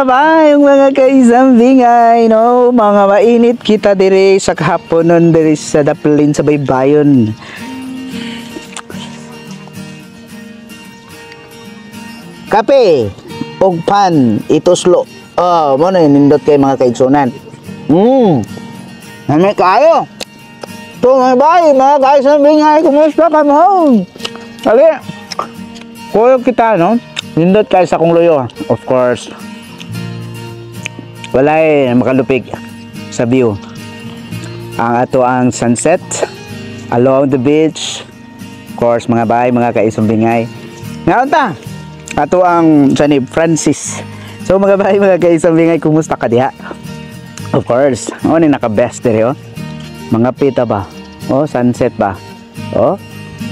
Mga bay, mga kaisambingay, no? Mga mainit kita dire sa kahaponon dire sa Daplin sa Baybayon. Kape og pan ituslo. Oh, mo na nindot kay mga kaigsunan. Nami kaayo. To mga bay, mga kaisambingay, kumusta ka mo? Ali. Kuyog kita, no? Nindot kayo sa kong luyo. Of course. Walay makalupig sa view. Ang ato ang sunset along the beach. Of course, mga bay, mga kaisumbingay. Ngaon ta. Ato ang sanib Francis. So mga bay, mga kaisumbingay, kumusta ka diha? Of course, mo ni naka-best dire oh. Mga pita ba? Oh, sunset ba? Oh.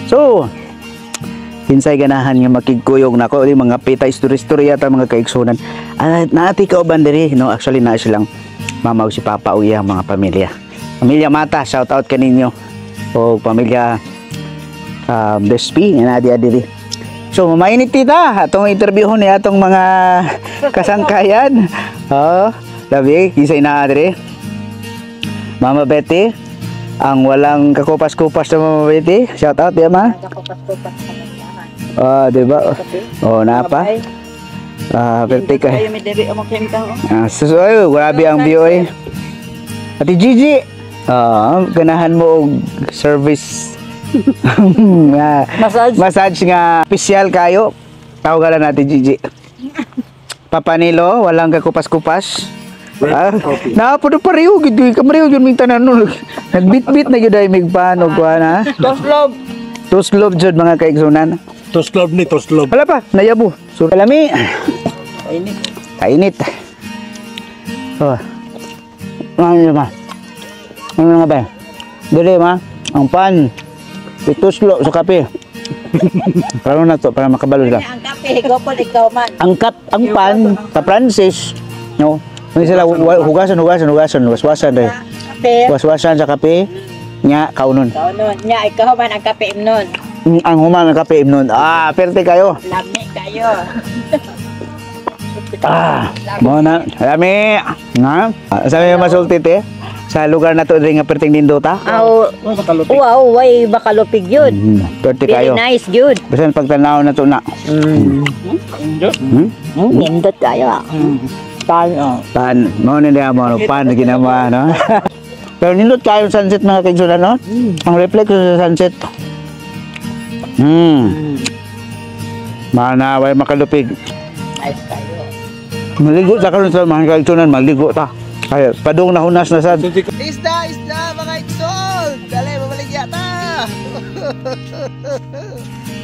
So, kinsay ganahan nga makigkuyog nako di mga pita istorya ta mga kaigsunan. Ah, naati ka uban diri, no? Actually naa silang mama ug si papa ug iyang mga pamilya. Pamilya Mata, shout out kaninyo. O pamilya Despi nga naa diha diri. So mainit tita atong interviewon ni atong mga kasangkayan. Oh, labi kinsay naa diri? Mama Betty, ang walang kakupas-kupas na Mama Betty. Shout out diya ma. Ah, di ba? Oh, napa. Ah, perfect ka. Kayo may diri mo kemtang. Ah, so, ay, grabe ang view eh. Ate Gigi, ah, ganahan mo og service nga Massage. Massage nga espesyal kayo. Tawagan na natin Gigi. Papa Nilo, walang kakupas-kupas. Ah, na po pareho gid ka pareho gyud ming tanan no. Nagbitbit na gyud ay mig pan og kuan ha. Toslob. Tuslob jud mga kaigsunan. Toslob ni toslob. Wala pa, nayabo. So, lami. Init. Kainit. Oh. Ano ba? Ano nga ba? Dili ma, ang pan. Ituslo sa kape. Karon na to para makabalo sila. Ang kape gopol ikaw man. Ang kap, ang pan sa Francis, no. Hindi sila hugasan, hugasan, hugasan, waswasan dai. Kape. Waswasan sa kape, nya kaunon. Kaunon nya ikaw man ang kape imnon. Ang human ang kape imnon. Ah, perte kayo. Lami kayo. Ah, mo na. Lami. Nga. Ah, sabi mo masulti te sa lugar na to diri nga perting nindota. Aw, wow, way makalupig yun. Perte Very kayo. nice yun. Bisan pagtanaw na to na. Nindot kayo ah. Pan oh. Pan, mo ni niya mo pan ginawa no. Pero nindot kayo ang sunset mga kaigsunan no. Ang reflection sa sunset. Mana way makalupig. Nice kayo. Maligo sa karon sa mga kaigsunan, maligo ta. Ay, padung na hunas na sad. Isda, isda mga igsoon. Dali, mamaligya ta.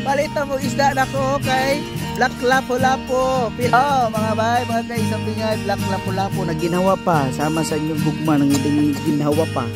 Palitan mo isda na ko kay Black Lapo-Lapo. Oh, mga bay, mga kaisang bingay, Black Lapo-Lapo na ginawa pa sama sa inyong gugma ng inyong ginawa pa.